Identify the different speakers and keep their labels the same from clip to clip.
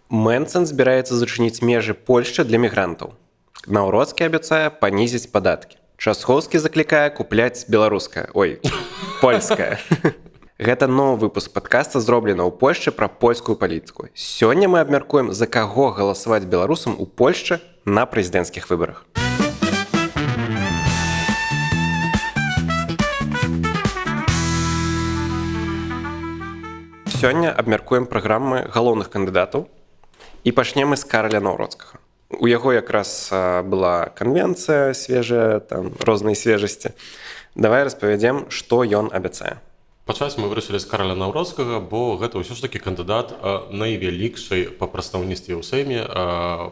Speaker 1: Мэнцэн збіраецца зачыніць межы Польшчы для мігрантаў. Наўроцкі абяцае панізіць падаткі. Часхоўскі заклікае купляць беларускае. Ой, польскае. Гэта новы выпуск падкаста «Зроблена ў Польшчы» пра польскую палітыку. Сёння мы абмяркуем, за каго галасаваць беларусам у Польшчы на прэзідэнцкіх выбарах. Сёння абмяркуем праграмы галоўных кандыдатаў і пачнем мы з Караля Наўроцкага. У яго якраз была канвенцыя свежая, там рознай свежасці. Давай распавядзем, што ён абяцае.
Speaker 2: Пачаць мы вырашылі з Караля Наўроцкага, бо гэта ўсё ж такі кандыдат найвялікшай па прадстаўніцтве ў Сейме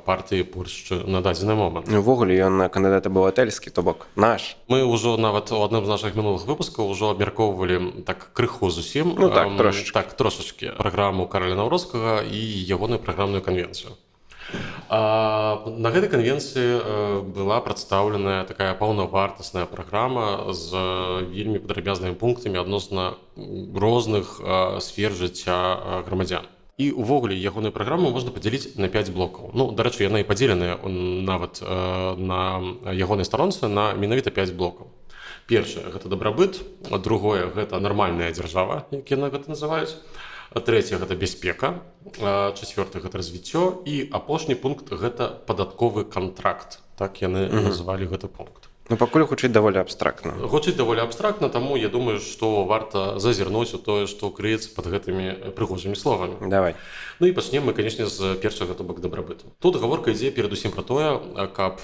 Speaker 2: партыі Польшчы на дадзены момант.
Speaker 1: Увогуле ён кандыдат абывательскі, то бок наш.
Speaker 2: Мы ўжо нават у адным з нашых мінулых выпускаў ўжо абмяркоўвалі так крыху зусім.
Speaker 1: Ну так, трошачкі.
Speaker 2: Так, трошачкі праграму Караля Наўроцкага і ягоную праграмную канвенцыю. На гэтай канвенцыі была прадстаўленая такая паўнавартасная праграма з вельмі падрабязнымі пунктамі адносна розных сфер жыцця грамадзян. І ўвогуле ягоную праграму можна падзяліць на 5 блокаў. Ну, дарэчы, яна і падзеленая нават на ягонай старонцы на менавіта 5 блокаў. Першае гэта дабрабыт, другое гэта нармальная дзяржава, як яны гэта называюць. Трэцяе гэта бяспека, чацвёртае гэта развіццё і апошні пункт гэта падатковы кантракт. Так яны назвалі гэты пункт.
Speaker 1: Ну, пакуль гучыць даволі абстрактна.
Speaker 2: Гучыць даволі абстрактна, таму я думаю, што варта зазірнуць у тое, што крыецца пад гэтымі прыгожымі словамі.
Speaker 1: Давай.
Speaker 2: Ну і пачнем мы, канешне, з першага, то бок дабрабыту. Тут гаворка ідзе перадусім пра тое, каб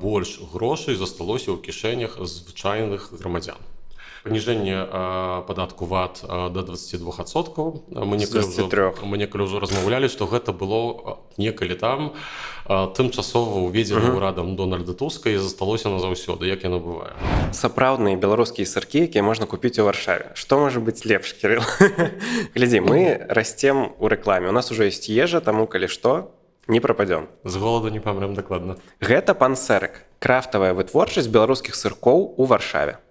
Speaker 2: больш грошай засталося ў кішэнях звычайных грамадзян. Паніжэнне падатку ВАТ до 22%. Мы некалі ўжо размаўлялі, што гэта было некалі там тымчасова ўведзена ўрадам Дональда Туска і засталося назаўсёды, як яно бывае.
Speaker 1: Сапраўдныя беларускія сыркі, якія можна купіць у Варшаве. Што можа быць лепш, Кірыл? Глядзі, мы расцем у рэкламе. У нас ужо ёсць ежа, таму калі што, не прападзём.
Speaker 2: З голаду не памрэм дакладна.
Speaker 1: Гэта пан Сэрык. Крафтавая вытворчасць беларускіх сыркоў у Варшаве.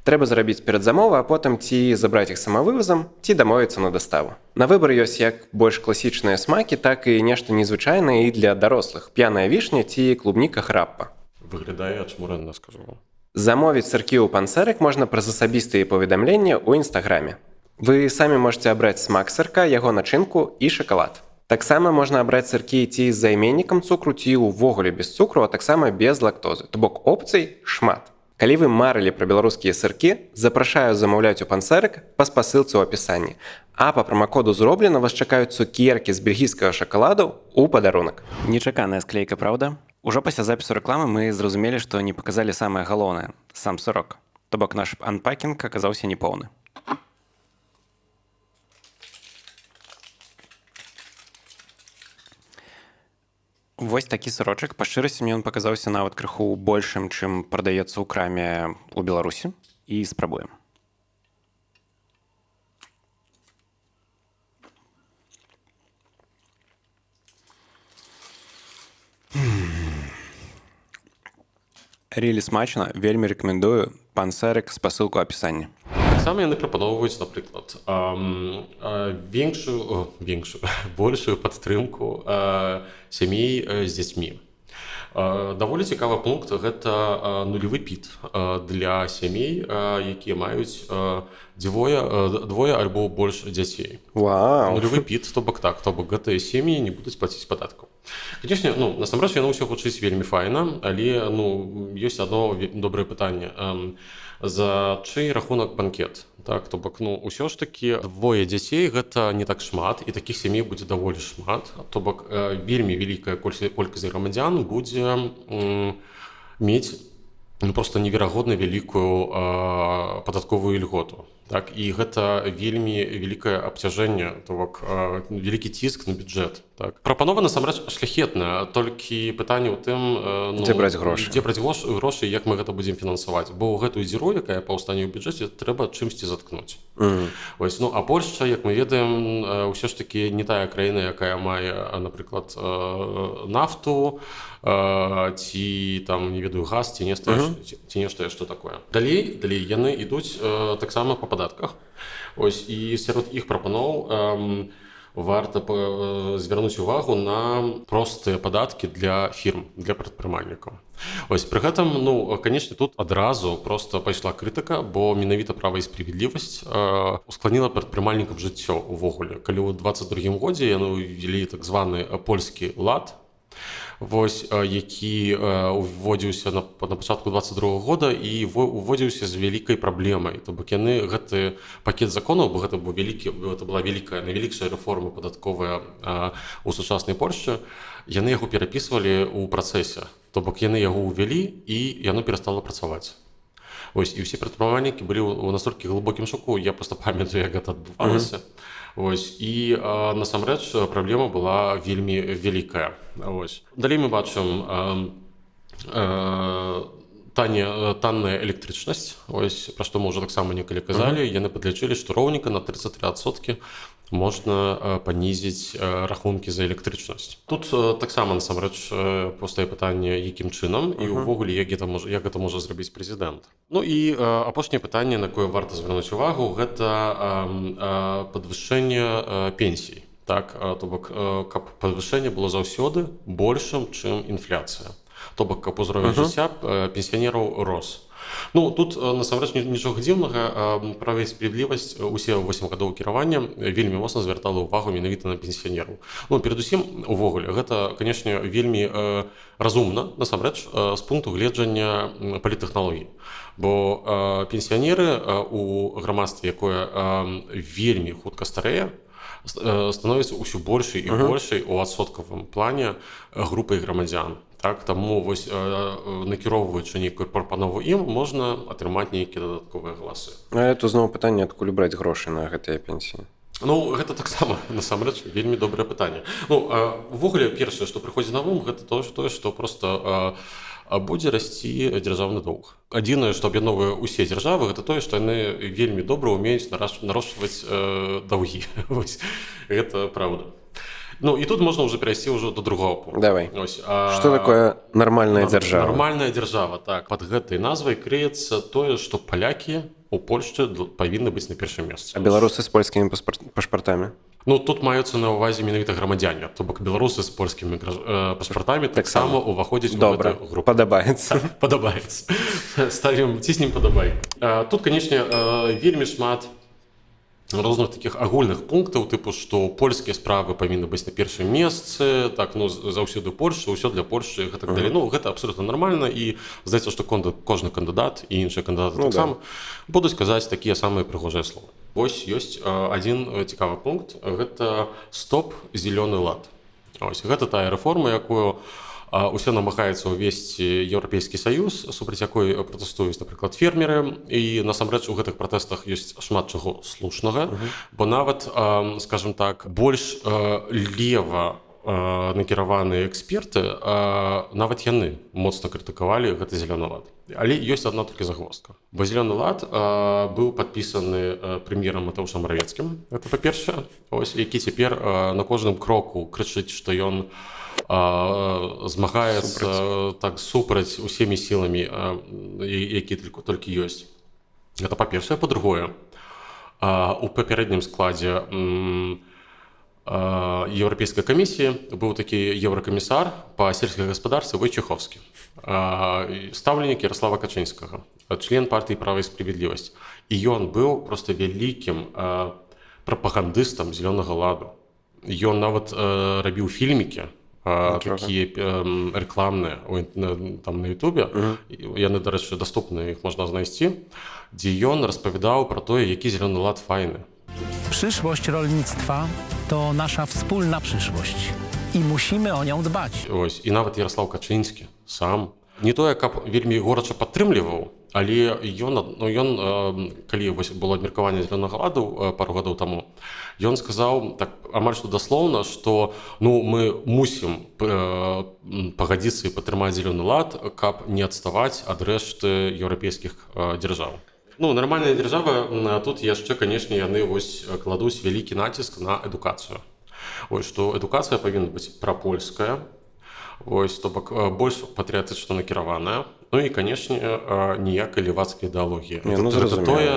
Speaker 1: Трэба зрабіць перадзамову, а потым ці забраць іх самавывазам, ці дамовіцца на даставу. На выбар ёсць як больш класічныя смакі, так і нешта незвычайнае і для дарослых. П'яная вішня ці клубніка граппа.
Speaker 2: Выглядае ачмурэнна, скажу вам.
Speaker 1: Замовіць сыркі ў пан Сэрык можна праз асабістыя паведамленні ў інстаграме. Вы самі можаце абраць смак сырка, яго начынку і шакалад. Таксама можна абраць сыркі ці з займеннікам цукру, ці ўвогуле без цукру, а таксама без лактозы. То бок опцый шмат. Калі вы марылі пра беларускія сыркі, запрашаю замаўляць у пан Сэрык па спасылцы ў апісанні. А па прамакоду «Зроблена» вас чакаюць цукеркі з бельгійскага шакаладу ў падарунак. Нечаканая склейка, праўда? Ужо пасля запісу рэкламы мы зразумелі, што не паказалі самае галоўнае – сам сырок. То бок наш анпакінг аказаўся непоўны. Вось такі сырочак. Па шчырасці, мне ён паказаўся нават крыху большым, чым прадаецца ў краме ў Беларусі. І спрабуем. Рілі смачна, вельмі рэкамендую. Пан Сэрык, спасылку ў апісанні.
Speaker 2: Таксама яны прапаноўваюць, напрыклад, большую падтрымку сямей з дзецьмі. Даволі цікавы пункт гэта нулевы піт для сямей, якія маюць двое альбо больш дзяцей.
Speaker 1: Вау!
Speaker 2: Нулевы піт, то бок так, то бок гэтыя сем'і не будуць плаціць падаткаў. Канешне, ну, насамрэч яно ўсё гучыць вельмі файна, але ну, ёсць адно добрае пытанне. За чый рахунак банкет? Так, то бок, ну, ўсё ж такі двое дзяцей гэта не так шмат, і такіх сямей будзе даволі шмат. То бок вельмі вялікая колькасць грамадзян будзе мець ну, просто неверагодна вялікую падатковую льготу. Так, і гэта вельмі вялікае абцяжэнне, то бок вялікі ціск на бюджэт. Так. Прапанова насамрэч шляхетная, толькі пытанне ў тым, ну,
Speaker 1: дзе браць грошы?
Speaker 2: Дзе браць грошы, як мы гэта будзем фінансаваць? Бо гэтую дзіру, якая паўстане ў бюджэце, трэба чымсьці заткнуць. Ось, ну, а Польшча, як мы ведаем, ўсё ж такі не тая краіна, якая мае, напрыклад, нафту, ці там, не ведаю, газ, ці нешта, што такое. Далей яны ідуць таксама па падатках. Ось, і сярод іх прапаноў варта звярнуць увагу на простыя падаткі для фірм, для прадпрымальнікаў. Ось пры гэтым, ну, конечно, тут адразу просто пайшла крытыка, бо менавіта «Права і справядлівасць» ускладніла прадпрымальнікам жыццё увогуле, калі ў 22 годзе яны ўвялі так званы польскі лад. Вось, які уводзіўся на пачатку 22 года і уводзіўся з вялікай праблемай. То бок яны гэты пакет законаў, бо гэта быў вялікі, это была вялікая, найвялікшая рэформа падатковая у сучаснай Польшчы, яны яго перапісвалі ў працэсе. То бок яны яго ўвялі, і яно перастала працаваць. Ось, і ўсе прадпрымальнікі былі ў настолькі глыбокім шоку, я просто памятаю, як гэта адбывалася. Ось, і насамрэч праблема была вельмі вялікая. Ось. Далей мы бачым танная электрычнасць. Ось, пра што мы ўжо таксама некалі казалі. Яны падлічылі, што роўніка на 33% можна панізіць рахункі за электрычнасць. Тут таксама насамрэч паўстае пытанне, якім чынам і ўвогуле як гэта можа зрабіць прэзідэнт. Ну і апошняе пытанне, на якое варта звярнуць увагу, гэта падвышэнне пенсій. Так, то бок каб падвышэнне было заўсёды большым, чым інфляцыя. То бок каб узровень жыцця пенсіянераў рос. Ну, тут насамрэч нічога дзіўнага, «Права і справядлівасць» усе 8 гадоў кіравання вельмі моцна звяртала ўвагу менавіта на пенсіянераў. Ну, перадусім, увогуле гэта, канешне, вельмі разумна насамрэч з пункту гледжання паліттэхналогій. Бо пенсіянеры у грамадстве, якое вельмі хутка старэе, становіцца ўсё большай і большай у адсоткавым плане групай грамадзян. Так, таму вось накіроўваючы нейкую прапанову ім, можна атрымаць нейкія дадатковыя галасы.
Speaker 1: Але тут зноў пытанне, адкуль браць грошы на гэтыя пенсіі.
Speaker 2: Ну, гэта таксама насамрэч вельмі добрае пытанне. Ну, увогуле першае, што прыходзіць на ум, гэта тое, што просто будзе расці дзяржаўны доўг. Адзінае, што аб'ядноўвае ўсе дзяржавы, гэта тое, што яны вельмі добра ўмеюць нарошчваць даўгі. Вось, гэта праўда. Ну і тут можна ўжо перайсці ўжо до другого пункту.
Speaker 1: Давай.
Speaker 2: Ось,
Speaker 1: Что такое нармальная дзяржава?
Speaker 2: Нармальная дзяржава, так. Пад гэтай назвай крыецца тое, што палякі у Польшчы павінны быць на першым месцы.
Speaker 1: А беларусы з польскімі пашпартамі?
Speaker 2: Ну, тут маюцца на ўвазе менавіта грамадзяне, то бок беларусы з польскімі пашпартамі таксама ўваходзяць у
Speaker 1: Добра,
Speaker 2: гэту групу.
Speaker 1: Падабаецца.
Speaker 2: Падабаецца. Ставім, ціснем падабай. Тут, канешне, вельмі шмат розных таких агульных пунктаў, тыпу, што польскія справы павінны быць на першым месцы, так, ну, заўсёды Польша, ўсё для Польшчы і гэтак далей. Ну, гэта абсолютно нармальна, і здаецца, што кожны кандыдат і іншыя кандыдаты
Speaker 1: Ну
Speaker 2: таксама будуць казаць такія самыя прыгожыя словы. Вось ёсць адзін цікавы пункт, гэта стоп зялёны лад. Ось, гэта тая рэформа, якую усе намагаюцца ўвесці Еўрапейскі саюз, супраць якой пратэстуюць, напрыклад, фермеры. І насамрэч у гэтых пратэстах ёсць шмат чаго слушнага, бо нават, скажем так, больш лева накіраваныя эксперты, нават яны моцна крытыкавалі гэты зялёны лад. Але ёсць адна толькі загвоздка. Бо зялёны лад быў падпісаны прэм'ерам Матэушам Маравецкім, это па-першае, ось, які цяпер на кожным кроку крычыць, што ён змагаецца супраць, так, супраць усімі сіламі, які толькі ёсць. Это па-першае, па-другое, у папярэднім складзе Еўрапейскай камісіі быў такі еўракамісар па сельскай гаспадарцы Войчаховскі, стаўленнік Ярослава Качынскага, член партыі «Права і справядлівасць». І ён быў просто вялікім прапагандыстам зялёнага ладу. Ён нават рабіў фільмікі такія рэкламныя там на Ютубе, яны, дарэчы, даступныя, іх можна знайсці, дзе ён распавядаў пра тое, які зялёны лад файны.
Speaker 3: Przyszłość rolnictwa to nasza wspólna przyszłość i musimy o nią dbać.
Speaker 2: Ось, і нават Ярослав Качынскі сам не тое, каб вельмі горача падтрымліваў, але ён, ну, ён калі вось было абмеркаванне зялёнага ладу пару гадоў таму, ён сказаў так амаль што даслоўна, што, ну, мы мусім пагадзіцца і падтрымаць зялёны лад, каб не адставаць ад рэшты еўрапейскіх дзяржаў. Ну, нармальная дзяржава, тут яшчэ, канешне, яны вось кладуць вялікі націск на адукацыю. Ось, што адукацыя павінна быць прапольская. Вось, то бок больш патрыятычна накіраваная. Ну і, канешне, ніякай левацкай ідэалогіі.
Speaker 1: Не, ну,
Speaker 2: Гэта
Speaker 1: зразумела.
Speaker 2: тое,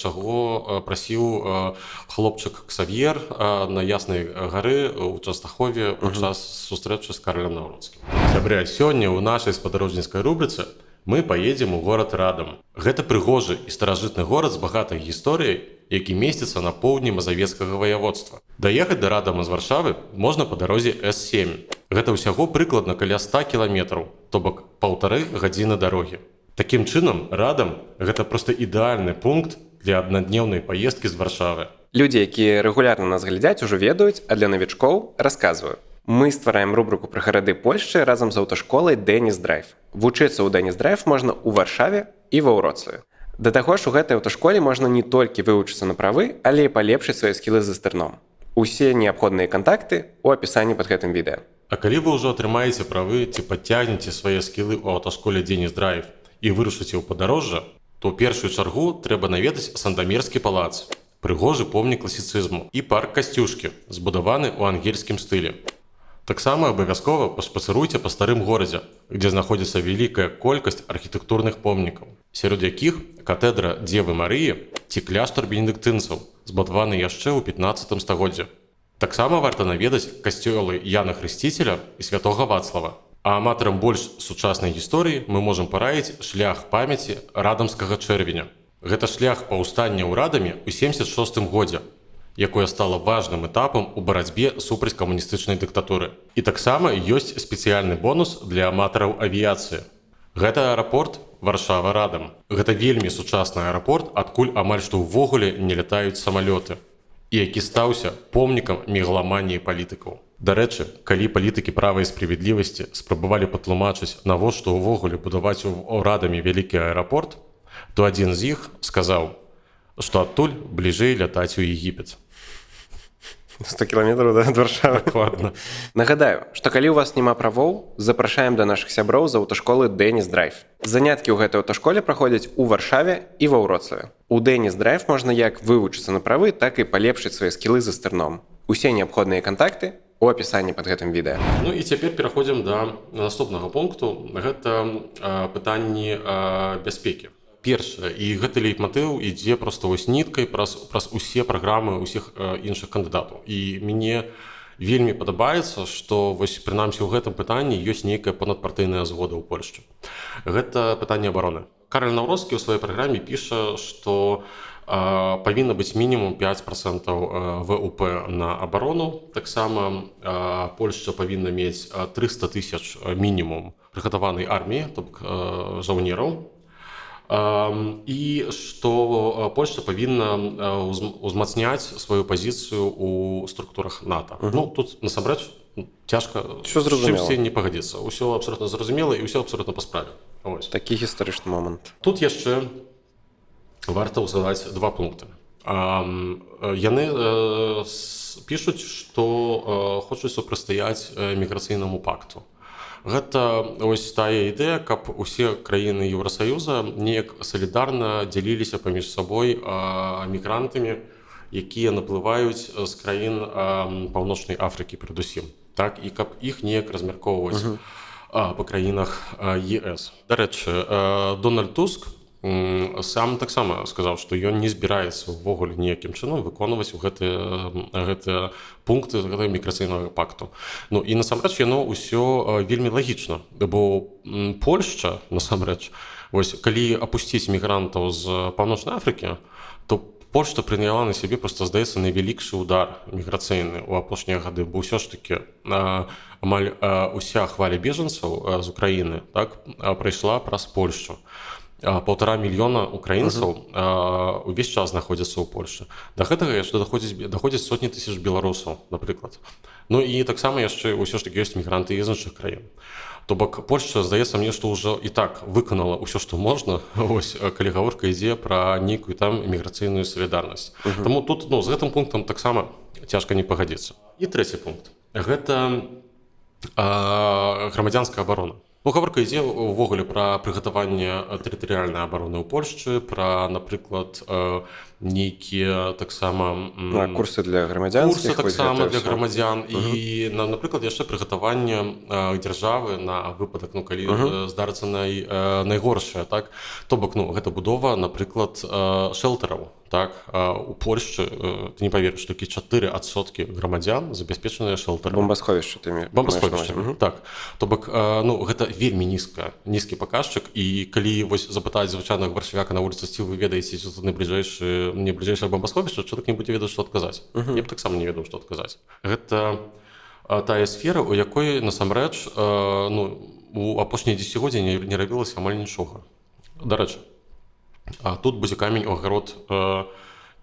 Speaker 2: чаго прасіў хлопчык Ксав'ер на Яснай гары ў Частахове падчас сустрэчы з Каралем Наўроцкім. Сябры, а сёння ў нашай спадарожніцкай рубрыцы мы паедзем у горад Радам. Гэта прыгожы і старажытны горад з багатай гісторыяй, які месціцца на поўдні Мазавецкага ваяводства. Даехаць да Радама з Варшавы можна па дарозе С7. Гэта ўсяго прыкладна каля 100 кіламетраў, то бок 1,5 гадзіны дарогі. Такім чынам, Радам — гэта проста ідэальны пункт для аднаднеўнай паездкі з Варшавы.
Speaker 1: Людзі, якія рэгулярна нас глядзяць, ужо ведаюць, а для навічкоў расказваю. Мы ствараем рубрыку пра гарады Польшчы разам з аўташколай Дэніс Драйв. Вучыцца ў Дэніс Драйв можна ў Варшаве і ва Ўроцлаве. Да таго ж у гэтай аўташколе можна не толькі вывучыцца на правы, але і палепшыць свае скілы за стырном. Усе неабходныя кантакты ў апісанні пад гэтым відэа.
Speaker 2: А калі вы ўжо атрымаеце правы ці падцягнеце свае скілы ў аўташколе Дзеніс Драйв і вырушыце ў падарожжа, то ў першую чаргу трэба наведаць Сандамерскі палац, прыгожы помнік класіцызму, і парк Касцюшкі, збудаваны ў ангельскім стылі. Таксама абавязкова пашпацыруйце па старым горадзе, дзе знаходзіцца вялікая колькасць архітэктурных помнікаў, сярод якіх катэдра Дзевы Марыі ці кляштар бенедыктынцаў, збудаваны яшчэ ў 15 стагоддзі. Таксама варта наведаць касцёлы Яна Хрысціцеля і святога Вацлава. А аматарам больш сучаснай гісторыі мы можам параіць шлях памяці Радамскага чэрвеня. Гэта шлях паўстання ў Радаме ў 76 годзе, якое стала важным этапам у барацьбе супраць камуністычнай дыктатуры. І таксама ёсць спецыяльны бонус для аматараў авіяцыі. Гэта аэрапорт Варшава Радам. Гэта вельмі сучасны аэрапорт, адкуль амаль што ўвогуле не лятаюць самалёты і які стаўся помнікам мегаламаніі палітыкаў. Дарэчы, калі палітыкі «Права і справядлівасці» спрабавалі патлумачыць, навошта ўвогуле будаваць у Радаме вялікі аэрапорт, то адзін з іх сказаў, што адтуль бліжэй лятаць у Егіпет.
Speaker 1: 100 кіламетраў, да, ад Варшавы.
Speaker 2: Дакладна.
Speaker 1: Нагадаю, што калі ў вас няма правоў, запрашаем да нашых сяброў з аўташколы Дэніс Драйв. Заняткі ў гэтай аўташколе праходзяць у Варшаве і ва Ўроцлаве. У Дэніс Драйв можна як вывучыцца на правы, так і палепшыць свае скілы за стырном. Усе неабходныя кантакты ў апісанні пад гэтым відэа.
Speaker 2: Ну і цяпер пераходзім да наступнага пункту. Гэта пытанні бяспекі. Першае, і гэты лейтматыў ідзе проста вось ніткай праз усе праграмы ўсіх іншых кандыдатаў. І мне вельмі падабаецца, што вось прынамсі ў гэтым пытанні ёсць нейкая понадпартыйная згода ў Польшчы. Гэта пытанне абароны. Караль Наўроцкі ў сваёй праграме піша, што павінна быць мінімум 5% ВУП на абарону. Таксама Польшча павінна мець 300 тысяч мінімум прыгатаванай арміі, то бок жаўнераў. І што Польшча павінна узмацняць сваю пазіцыю ў структурах НАТО. Ну, тут насамрэч цяжка
Speaker 1: Усё зразумела.
Speaker 2: чымсьці не пагадзіцца. Усё абсолютна зразумела і ўсё абсолютна па справе. Ось.
Speaker 1: Такі гістарычны момант.
Speaker 2: Тут яшчэ варта ўзгадаць два пункты. Яны пішуць, што хочуць супрацьстаяць міграцыйнаму пакту. Гэта ось тая ідэя, каб усе краіны Еўрасаюза неяк салідарна дзяліліся паміж сабой мігрантамі, якія наплываюць з краін Паўночнай Афрыкі перадусім. Так, і каб іх неяк размяркоўваць па краінах ЕС. Дарэчы, Дональд Туск сам таксама сказаў, што ён не збіраецца ўвогуле ніякім чынам выконваць у гэтыя пункты гэтага міграцыйнага пакту. Ну і насамрэч яно ўсё вельмі лагічна, бо Польшча насамрэч, вось калі апусціць мігрантаў з Паўночнай Афрыкі, то Польшча прыняла на сябе проста, здаецца, найвялікшы удар міграцыйны ў апошнія гады, бо ўсё ж такі амаль уся хваля бежанцаў з Украіны, так, прайшла праз Польшчу. 1,5 мільёна украінцаў увесь час знаходзяцца ў Польшчы. Да гэтага яшчэ даходзяць сотні тысяч беларусаў, напрыклад. Ну і таксама яшчэ ўсё ж такі ёсць мігранты з іншых краін. То бок Польшча, здаецца мне, што ўжо і так выканала ўсё, што можна, ось, калі гаворка ідзе пра нейкую там міграцыйную салідарнасць. Таму тут, ну, з гэтым пунктам таксама цяжка не пагадзіцца. І трэці пункт. Гэта грамадзянская абарона. Ну, гаворка ідзе ўвогуле пра прыгатаванне тэрытарыяльнай абароны ў Польшчы, пра, напрыклад, нейкія таксама
Speaker 1: курсы для грамадзян,
Speaker 2: курсы таксама для грамадзян і напрыклад, яшчэ прыгатаванне дзяржавы на выпадак, ну, калі здарыцца найгоршае, так. То бок, ну, гэта будова, напрыклад, шэлтараў, так. У Польшчы, ты не паверыш, толькі 4% грамадзян забяспечаныя шэлтарамі.
Speaker 1: Бомбасховішча ты
Speaker 2: Бомбасховішча, так. То бок, ну, гэта вельмі нізкі паказчык. І калі вось запытаць звычайнага варшавяка на вуліцы, ці вы ведаеце, ці тут найбліжэйшы не бліжэйшае бомбасховішча, чалавек не будзе ведаць, што адказаць. Я б таксама не ведаў, што адказаць. Гэта тая сфера, у якой насамрэч, ну, у апошнія дзесяцігоддзя не рабілася амаль нічога. Дарэчы, а тут будзе камень у агарод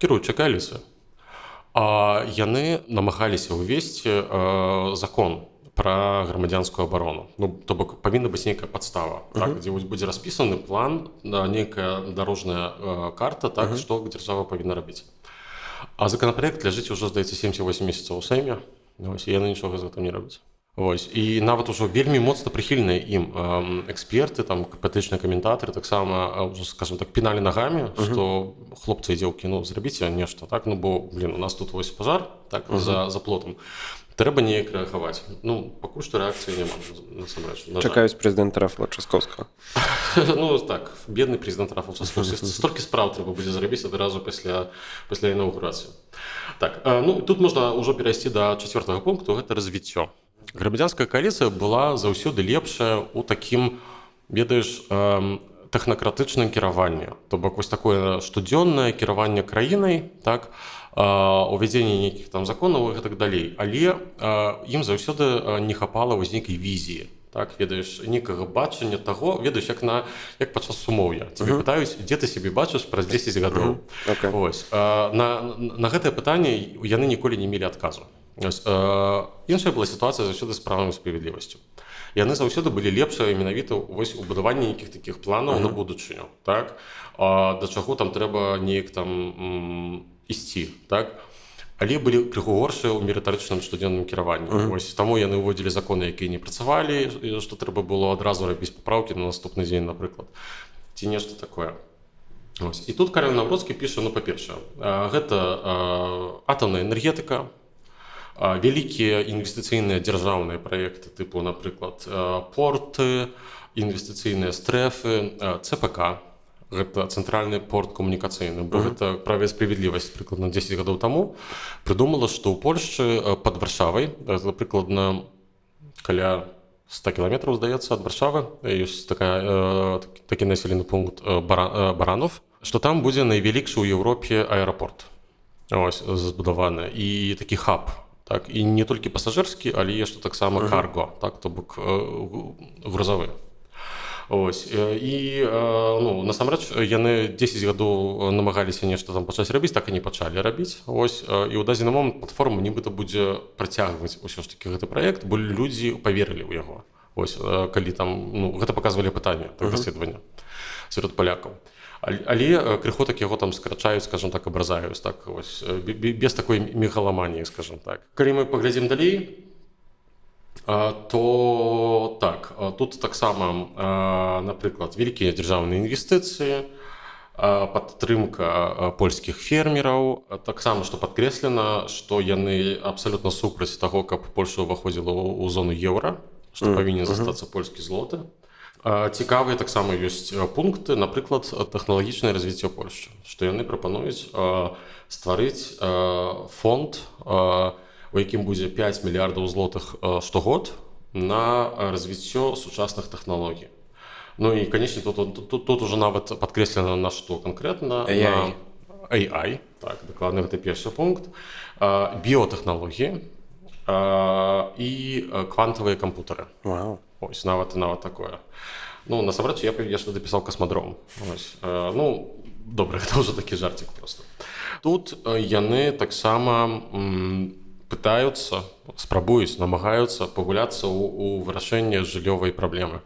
Speaker 2: кіруючай кааліцыі. А яны намагаліся ўвесці закон пра грамадзянскую абарону. Ну, то бок павінна быць нейкая падстава, так, дзе вось будзе распісаны план, да, нейкая дарожная карта, так, што дзяржава павінна рабіць. А законопроект ляжыць ужо, здаецца, 7-8 месяцаў у Сейме. Вось, і яны нічога з гэтым не робяць. Вось. І нават ужо вельмі моцна прыхільныя ім эксперты, там, палітычныя каментатары таксама ўжо, скажем так, піналі нагамі, што хлопцы і дзеўкі, ну, зрабіце нешта, так, ну, бо, блин, у нас тут вось пажар, так, за плотам. Трэба неяк рэагаваць. Ну, пакуль што рэакцыі няма, насамрэч. На жаль.
Speaker 1: Чакаюць прэзідэнта Рафала Часкоўскага.
Speaker 2: Ну так, бедны прэзідэнт Рафал Часкоўскі. Столькі спраў трэба будзе зрабіць адразу пасля інаўгурацыі. Так, ну, тут можна ўжо перайсці да чацвёртага пункту, гэта развіццё. Грамадзянская кааліцыя была заўсёды лепшая ў такім, ведаеш, тэхнакратычным кіраванні. То бок вось такое штодзённае кіраванне краінай, так, увядзенне нейкіх там законаў і гэтак далей. Але ім заўсёды не хапала вось нейкай візіі, так, ведаеш, некага бачання таго, ведаеш, як падчас сумоўя цябе пытаюць, дзе ты сябе бачыш праз 10 гадоў. Ось, на гэтае пытанне яны ніколі не мелі адказу. Ось, іншая была сітуацыя заўсёды з «Правам і справядлівасцю». Яны заўсёды былі лепшыя менавіта вось у будаванні нейкіх такіх планаў на будучыню, так, да чаго там трэба неяк там ісці, так. Але былі крыху горшыя ў мерытарычным штодзённым кіраванні. Ось, таму яны ўводзілі законы, якія не працавалі, і што трэба было адразу рабіць папраўкі на наступны дзень, напрыклад, ці нешта такое. Ось. І тут Кароль Наўроцкі піша, ну, па-першае, гэта атамная энергетыка, вялікія інвестыцыйныя дзяржаўныя праекты тыпу, напрыклад, порты, інвестыцыйныя стрэфы, ЦПК, гэта цэнтральны порт камунікацыйны, бо гэта «Права і справядлівасць» прыкладна 10 гадоў таму прыдумала, што ў Польшчы пад Варшавай, гэта прыкладна каля 100 кіламетраў, здаецца, ад Варшавы, ёсць такі населены пункт Баранов, што там будзе найвялікшы ў Еўропе аэрапорт. Ось, збудаваны і такі хаб, так, і не толькі пасажырскі, але яшчэ таксама карго, так, то бок грузавы. Ось, і ну, насамрэч яны 10 гадоў намагаліся нешта там пачаць рабіць, так і не пачалі рабіць. Ось, і ў дадзены момант платформа нібыта будзе працягваць усё ж такі гэты праект, бо людзі паверылі ў яго. Ось, калі там, ну, гэта паказвалі пытанне, так, даследавання сярод палякаў. Але крыху так яго там скарачаюць, скажем так, абразаюць, так, ось, без такой мегаламаніі, скажем так. Калі мы паглядзім далей, то так, тут таксама, напрыклад, вялікія дзяржаўныя інвестыцыі, падтрымка польскіх фермераў, таксама, што падкрэслена, што яны абсалютна супраць таго, каб Польша ўваходзіла ў зону еўра, што павінен застацца польскі злоты. Цікавыя таксама ёсць пункты, напрыклад, тэхналагічнае развіццё Польшчы, што яны прапануюць стварыць фонд, у якім будзе 5 мільярдаў злотых штогод на развіццё сучасных тэхналогій. Ну і, конечно, тут уже нават падкрэслена, на што канкрэтна.
Speaker 1: AI.
Speaker 2: На AI, так, дакладна, гэта першы пункт. Біотэхналогіі і квантавыя кампутары.
Speaker 1: Вау.
Speaker 2: Ось, нават такое. Ну, насамрэч, я яшчэ дапісаў касмадром. Ось, ну, добра, гэта ўжо такі жарцік просто. Тут яны таксама пытаюцца, спрабуюць, намагаюцца пагуляцца ў вырашэнне жыллёвай праблемы.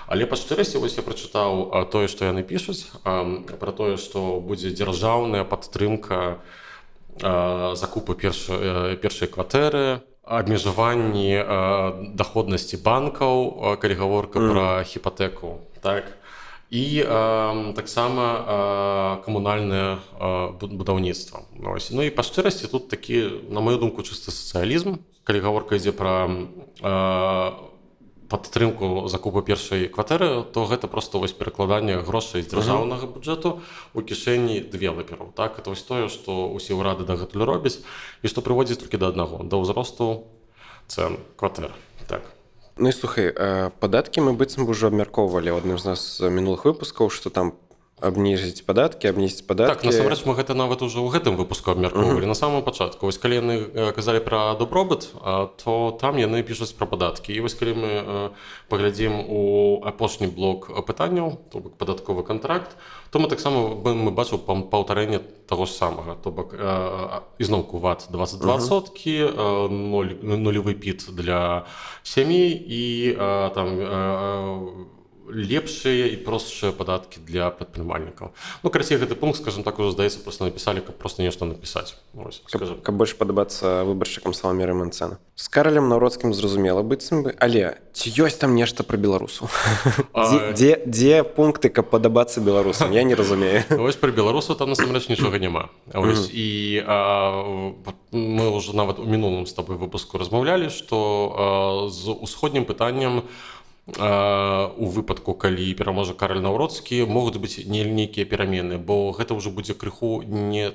Speaker 2: Але па шчырасці, вось я прачытаў тое, што яны пішуць, пра тое, што будзе дзяржаўная падтрымка закупу першай кватэры, Абмежаванні даходнасці банкаў, калі гаворка пра хіпатэку, так, і таксама камунальнае будаўніцтва. Ось. Ну і па шчырасці тут такі, на мою думку, чысты сацыялізм, калі гаворка ідзе пра падтрымку закупу першай кватэры, то гэта просто вось перакладанне грошай з дзяржаўнага бюджэту у кішэні дэвелапераў. Так, это вось тое, што ўсе ўрады дагэтуль робяць і што прыводзіць толькі да аднаго, да ўзросту цэн кватэр. Так.
Speaker 1: Ну і слухай, падаткі мы быццам бы ўжо абмяркоўвалі ў адным з нас мінулых выпускаў, што там абніжыць падаткі, абнізіць падаткі.
Speaker 2: Так, насамрэч мы гэта нават ужо ў гэтым выпуску абмяркоўвалі на самом пачатку. Вось калі яны казалі пра дабробыт, то там яны пішуць пра падаткі. І вось калі мы паглядзім у апошні блок пытанняў, то бок падатковы кантракт, то мы таксама мы бачым паўтарэнне таго ж самага. То бок ізноўку ват 22%, нулевы піт для сямей і там лепшыя і простшыя падаткі для прадпрымальнікаў. Ну, карацей, гэты пункт, скажем так, ужо, здаецца, просто напісалі, каб просто нешта напісаць. Ось,
Speaker 1: скажем. Каб больш падабацца выбаршчыкам Славаміра Менцэна. З Каралем Наўроцкім зразумела быццам бы, але ці ёсць там нешта пра беларусу? Дзе пункты, каб падабацца беларусам? Я не разумею.
Speaker 2: Вось пра беларусу там насамрэч нічога няма. Ось, і мы ўжо нават у мінулым з табой выпуску размаўлялі, што з усходнім пытаннем у выпадку, калі пераможа Караль Наўроцкі, могуць быць нейкія перамены, бо гэта ўжо будзе крыху не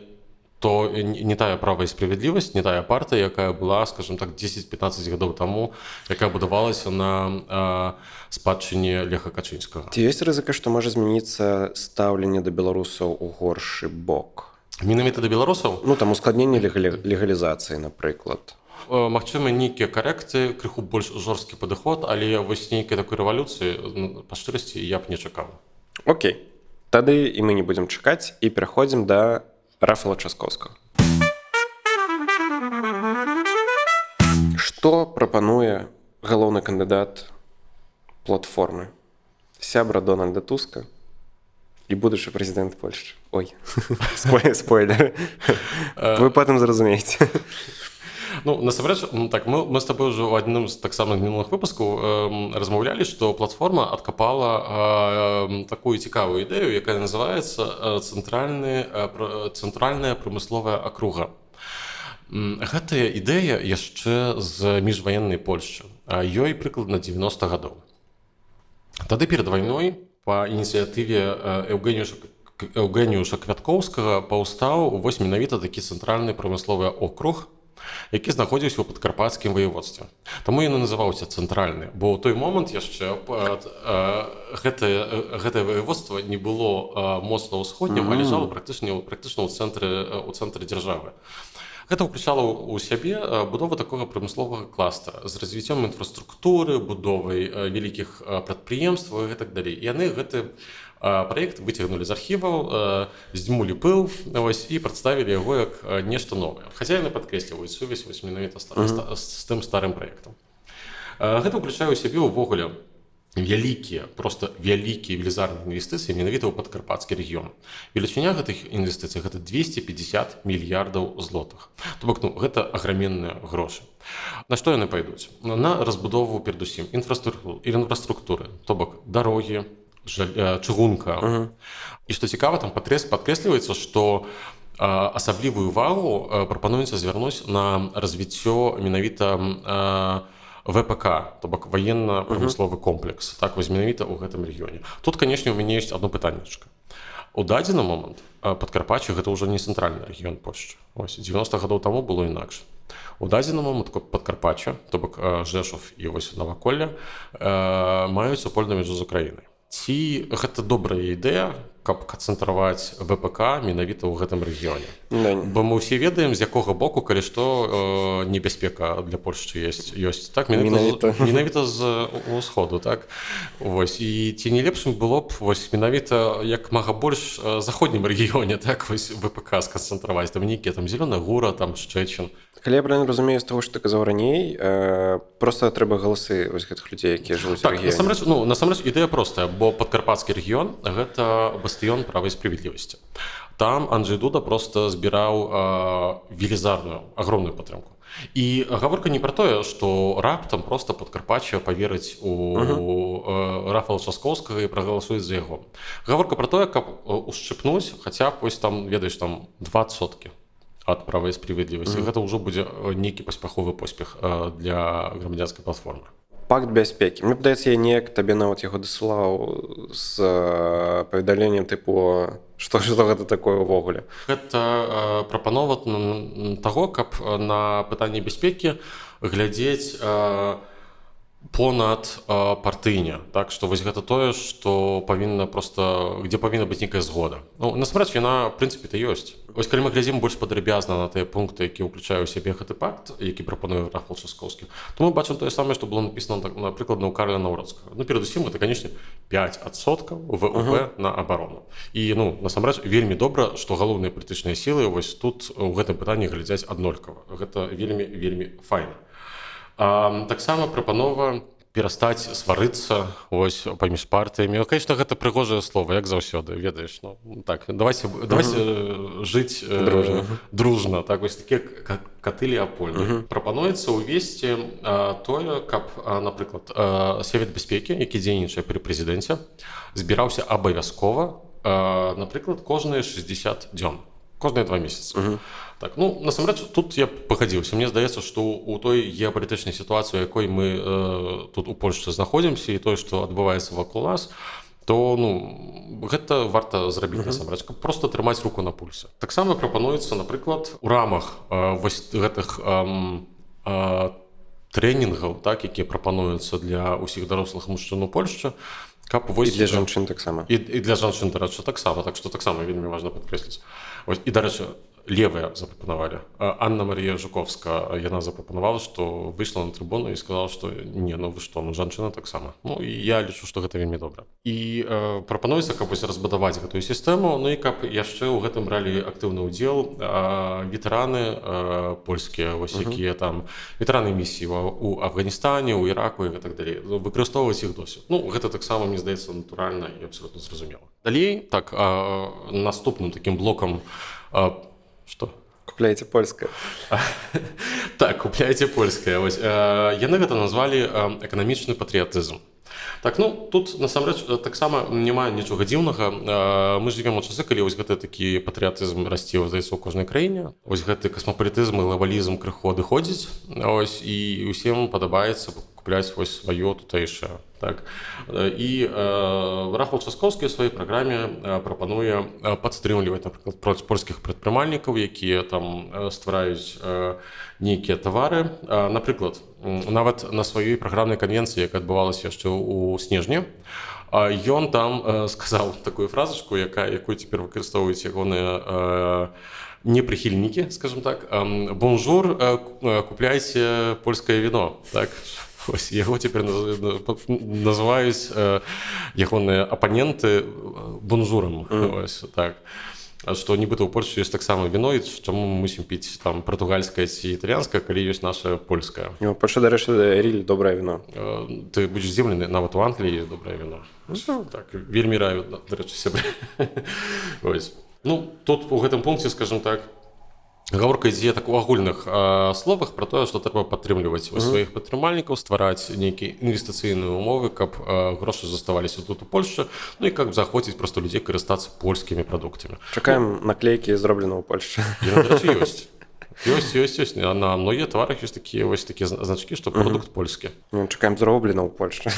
Speaker 2: то, не тая «Права і справядлівасць», не тая партыя, якая была, скажем так, 10-15 гадоў таму, якая будавалася на спадчыне Леха Качынскага.
Speaker 1: Ці ёсць рызыка, што можа змяніцца стаўленне да беларусаў у горшы бок?
Speaker 2: Менавіта да беларусаў?
Speaker 1: Ну, там ускладненне легалізацыі, напрыклад.
Speaker 2: Магчыма, нейкія карэкты, крыху больш жорсткі падыход, але вось нейкай такой рэвалюцыі, ну, па шчырасці, я б не чакаў.
Speaker 1: Окей. Тады і мы не будзем чакаць і пераходзім да Рафала Часкоўскага. Што прапануе галоўны кандыдат платформы? Сябра Дональда Туска і будучы прэзідэнт Польшчы. Ой, спойлер. Вы потым зразумееце.
Speaker 2: Ну, насамрэч, так, мы з табой ўжо ў адным з таксама мінулых выпускаў размаўлялі, што платформа адкапала такую цікавую ідэю, якая называецца цэнтральная прамысловая акруга. Гэтая ідэя яшчэ з міжваеннай Польшчы. Ёй прыкладна 90 гадоў. Тады перад вайной па ініцыятыве Эўгеніюша Квяткоўскага паўстаў вось менавіта такі цэнтральны прамысловы округ, які знаходзіўся ў Падкарпацкім ваяводстве. Таму ён і называўся цэнтральны, бо ў той момант яшчэ гэтае ваяводства не было моцна ўсходнім, а ляжала практычна ў цэнтры дзяржавы. Гэта ўключала ў сябе будову такога прамысловага кластера з развіццём інфраструктуры, будовай вялікіх прадпрыемстваў і гэтак далей. І яны гэты праект выцягнулі з архіваў, здзьмулі пыл, ось, і прадставілі яго як нешта новае. Хаця яны падкрэсліваюць сувязь вось менавіта з тым старым праектам. Гэта ўключае ў сябе ўвогуле вялікія, просто вялікія велізарныя інвестыцыі менавіта ў Падкарпацкі рэгіён. Велічыня гэтых інвестыцый гэта 250 мільярдаў злотых. То бок, ну, гэта аграменныя грошы. На што яны пайдуць? На разбудову перадусім інфраструктуры, то бок дарогі, чыгунка. І што цікава, там падкрэсліваецца, што асаблівую увагу прапануецца звярнуць на развіццё менавіта ВПК, то бок ваенна-прамысловы комплекс, так, вось менавіта ў гэтым рэгіёне. Тут, канешне, у мяне ёсць адно пытаннечка. У дадзены момант Падкарпацце гэта ўжо не цэнтральны рэгіён Польшчы. Ось, 90 гадоў таму было інакш. У дадзены момант Падкарпацце, то бок Жэшув і вось наваколле, маюць супольную мяжу з Украінай. Ці гэта добрая ідэя, каб канцэнтраваць ВПК менавіта ў гэтым рэгіёне? Бо мы ўсе ведаем, з якога боку, калі што, небяспека для Польшчы ёсць. Так, менавіта з усходу, так? Вось, і ці не лепшым было б вось менавіта як мага больш заходнім рэгіёне, так, вось ВПК сканцэнтраваць, там нейкія там Зялёная Гура, там Шчэчын.
Speaker 1: Калі я правильно разумею з таго, што ты казаў раней, просто трэба галасы вось гэтых людзей, якія жывуць у
Speaker 2: Так,
Speaker 1: рэгіёне.
Speaker 2: насамрэч ідэя простая, бо Падкарпацкі рэгіён гэта бастыён «Права і справядлівасці». Там Анджей Дуда просто збіраў велізарную, огромную падтрымку. І гаворка не пра тое, што раптам просто Падкарпачча паверыць у Рафала Часкоўскага і прагаласуюць за яго. Гаворка пра тое, каб ушчыпнуць хаця б вось там, ведаеш, там 2% ад «Права і справядлівасці». Гэта ўжо будзе нейкі паспяховы поспех для «Грамадзянскай платформы».
Speaker 1: Пакт бяспекі. Мне падаецца, я неяк табе нават яго дасылаў з паведамленнем тыпу, што гэта такое ўвогуле.
Speaker 2: Гэта прапанова таго, каб на пытанне бяспекі глядзець понад партыйня, так што вось гэта тое, што павінна просто, дзе павінна быць нейкая згода. Ну, насамрэч яна, в прынцыпе, то ёсць. Вось калі мы глядзім больш падрабязна на тыя пункты, які ўключае ў сябе гэты пакт, які прапануе Рафал Часкоўскі, то мы бачым тое самае, што было напісана так, напрыклад, у Карля Наўроцкага. Ну, перадусім это, конечно, 5% ВВП на абарону. І, ну, насамрэч вельмі добра, што галоўныя палітычныя сілы вось тут у гэтым пытанні глядзяць аднолькава. Гэта вельмі, вельмі файна. Таксама прапанова перастаць сварыцца ось паміж партыямі. Ну, конечно, гэта прыгожае слово, як заўсёды, ведаеш. Ну, так, давайте жыць
Speaker 1: дружна.
Speaker 2: Дружна, так, вось такія каты Леапольды. Прапануецца ўвесці тое, каб, напрыклад, Савет бяспекі, які дзейнічае пры прэзідэнце, збіраўся абавязкова, напрыклад, кожныя 60 дзён, кожныя 2 месяцы. Так, ну, насамрэч тут я пагадзіўся. Мне здаецца, што у той геапалітычнай сітуацыі, у якой мы тут у Польшчы знаходзімся, і тое, што адбываецца вакол нас, то, ну, гэта варта зрабіць насамрэч, каб просто трымаць руку на пульсе. Таксама прапануецца, напрыклад, у рамах вось гэтых трэнінгаў, так, якія прапануюцца для ўсіх дарослых мужчын у Польшчы, каб
Speaker 1: І
Speaker 2: вось
Speaker 1: для жанчын таксама.
Speaker 2: І для жанчын, дарэчы, таксама, так што таксама вельмі важна падкрэсліць. Ось, і, дарэчы, левыя запрапанавалі. Анна Марія Жуковска, яна запрапанавала, што выйшла на трыбуну і сказала, што не, ну вы што, ну жанчына таксама. Ну, і я лічу, што гэта вельмі добра. І прапануецца, каб вось разбудаваць гэтую сістэму, ну і каб яшчэ ў гэтым бралі актыўны ўдзел ветэраны польскія, вось якія там ветэраны місіі у Афганістане, у Іраку і гэтак далей. Ну, выкарыстоўваць іх досвед. Ну, гэта таксама, мне здаецца, натуральна і абсолютно зразумела. Далей, так, наступным такім блокам, што?
Speaker 1: Купляйце польскае.
Speaker 2: Так, купляйце польскае. Вось, яны гэта назвалі эканамічны патрыятызм. Так, ну, тут насамрэч таксама няма нічога дзіўнага. Мы жывем у часы, калі вось гэты такі патрыятызм расце, здаецца, у кожнай краіне. Вось гэты касмапалітызм і глобалізм крыху адыходзіць. Ось, і ўсім падабаецца купляць вось сваё тутэйшае. Так. І Рафал Часкоўскі ў сваёй праграме прапануе падтрымліваць, напрыклад, польскіх прадпрымальнікаў, якія там ствараюць нейкія тавары. Напрыклад, нават на сваёй праграмнай канвенцыі, якая адбывалася яшчэ ў снежні, ён там сказаў такую фразачку, якую цяпер выкарыстоўваюць ягоныя непрыхільнікі, скажем так: «Бонжур, купляйце польскае віно». Так. Ось, яго цяпер называюць ягоныя апаненты бонжурам. Ось, так. А што нібыта ў Польшчы ёсць таксама віно, і чаму мы мусім піць там партугальскае ці італьянскае, калі ёсць наша польскае.
Speaker 1: Ну, Польша, дарэчы, ріль добрае віно.
Speaker 2: Ты будзеш здзіўлены, нават у Англіі ёсць добрае віно. Ну, так, вельмі раю, дарэчы, сябры. Ось. Ну, тут у гэтым пункце, скажем так, гаворка ідзе так у агульных словах пра тое, што трэба падтрымліваць вось сваіх падтрымальнікаў, ствараць нейкія інвестыцыйныя умовы, каб грошы заставаліся тут, у Польшчы, ну і каб заахвоціць просто людзей карыстацца польскімі прадуктамі.
Speaker 1: Чакаем наклейкі «Зроблена ў Польшчы».
Speaker 2: Яны, дарэчы, ёсць. Ёсць, ёсць, ёсць. На многія таварах ёсць такія вось такія значкі, што прадукт польскі.
Speaker 1: Ну, чакаем «Зроблена ў Польшчы».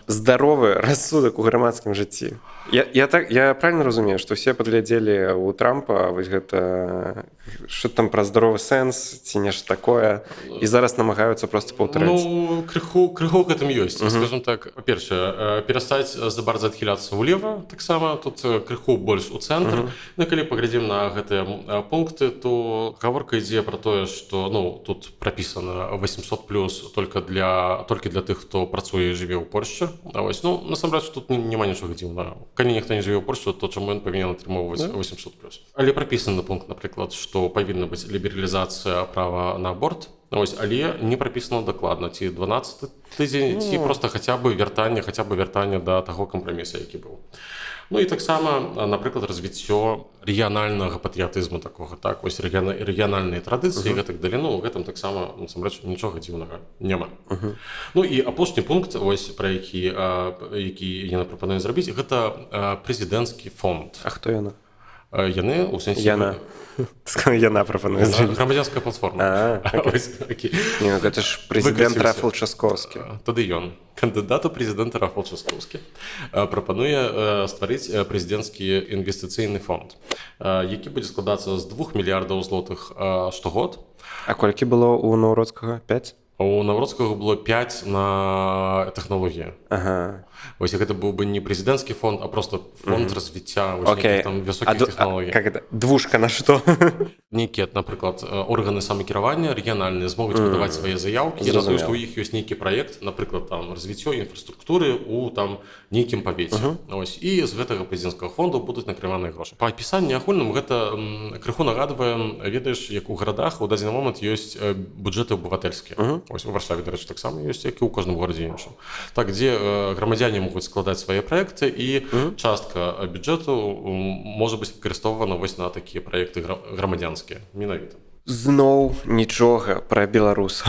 Speaker 1: Здаровы рассудак у грамадскім жыцці. Я так, я правильно разумею, што ўсе падглядзелі у Трампа вось гэта, что там пра здоровы сэнс ці нешта такое, і зараз намагаюцца просто паўтарыць?
Speaker 2: Ну, крыху гэтым ёсць, скажем так. Па-першае, перастаць забардза адхіляцца ўлева, таксама тут крыху больш у цэнтр. Ну, калі паглядзім на гэтыя пункты, то гаворка ідзе пра тое, што, ну, тут прапісана 800 плюс толькі для тых, хто працуе і жыве ў Польшчы. А вось, ну, насамрэч тут няма нічога дзіўнага. Калі ніхто не жыве ў Польшчы, то чаму ён павінен атрымоўваць 800 плюс? Але прапісаны пункт, напрыклад, што павінна быць лібералізацыя права на аборт. Ось, але не прапісана дакладна, ці 12 тыдзень, ці просто хаця бы вяртанне да таго кампраміса, які быў. Ну і таксама, напрыклад, развіццё рэгіянальнага патрыятызму такога, так, вось рэгіянальныя традыцыі uh -huh. гэтак далей. Ну, у гэтым таксама насамрэч нічога дзіўнага няма. Ну і апошні пункт, вось пра які яна прапануе зрабіць, гэта прэзідэнцкі фонд.
Speaker 1: А хто яна?
Speaker 2: Яны у сэнсе
Speaker 1: Яна. Яна прапануе зрабіць.
Speaker 2: Грамадзянская платформа.
Speaker 1: А,
Speaker 2: Ось, окей.
Speaker 1: Не, ну, гэта ж прэзідэнт
Speaker 2: Выкруціўся.
Speaker 1: Рафал Часкоўскі.
Speaker 2: Тады ён, кандыдат у прэзідэнта Рафал Часкоўскі, прапануе стварыць прэзідэнцкі інвестыцыйны фонд, які будзе складацца з 2 мільярдаў злотых штогод.
Speaker 1: А колькі было у Наўроцкага? 5?
Speaker 2: У Наўроцкага было 5 на тэхналогіі. Вось, і гэта быў бы не прэзідэнцкі фонд, а просто фонд развіцця вось нейкіх там высокіх тэхналогій.
Speaker 1: Как это? Двушка на что?
Speaker 2: Нейкія, напрыклад, органы самакіравання рэгіянальныя змогуць падаваць свае заяўкі на тое,
Speaker 1: Зразумела.
Speaker 2: што ў іх ёсць нейкі праект, напрыклад, там развіццё інфраструктуры у там нейкім павеце. Ось, і з гэтага прэзідэнцкага фонду будуць накрываныя грошы. Па апісанні агульным гэта крыху нагадвае, ведаеш, як у гарадах у дадзены момант ёсць бюджэты абывацельскія. Ось у Варшаве, дарэчы, таксама ёсць, як і ў кожным горадзе іншым. Так, дзе грамадзяне могуць складаць свае праекты, і частка бюджэту можа быць выкарыстоўвана вось на такія праекты грамадзянскія менавіта.
Speaker 1: Зноў нічога пра беларусаў.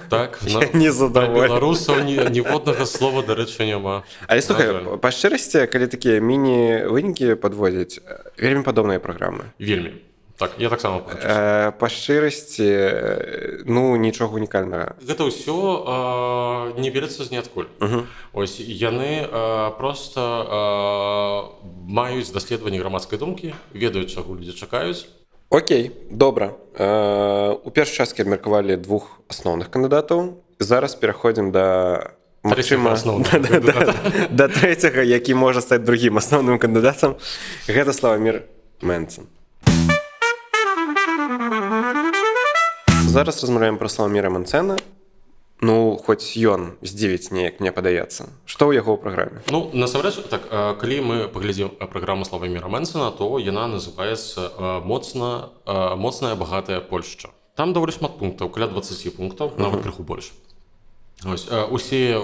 Speaker 2: Так.
Speaker 1: Я не задаволены.
Speaker 2: Беларусаў ніводнага слова, дарэчы, няма.
Speaker 1: Але слухай,
Speaker 2: На жаль.
Speaker 1: па шчырасці, калі такія міні-вынікі падводзяць, вельмі падобныя праграмы.
Speaker 2: Вельмі, так, я таксама пагаджуся.
Speaker 1: Па шчырасці, ну, нічога унікальнага.
Speaker 2: Гэта ўсё не берецца з ніадкуль. Ось яны просто маюць даследаванні грамадскай думкі, ведаюць, чаго людзі чакаюць.
Speaker 1: Окей, добра. У першай частцы абмеркавалі двух асноўных кандыдатаў. Зараз пераходзім да, магчыма,
Speaker 2: трэцяга асноўнага
Speaker 1: да, да трэцяга, які можа стаць другім асноўным кандыдатам. Гэта Славамір Мэнцэн. Зараз размаўляем пра Славаміра Мэнцэна. Ну, хоць ён здзівіць неяк, мне падаецца. Што ў яго ў праграме?
Speaker 2: Ну, насамрэч так, калі мы паглядзім праграму Славаміра Мэнцэна, то яна называецца «Моцная багатая Польшча». Там даволі шмат пунктаў, каля 20 пунктаў, нават крыху больш. Ось, усе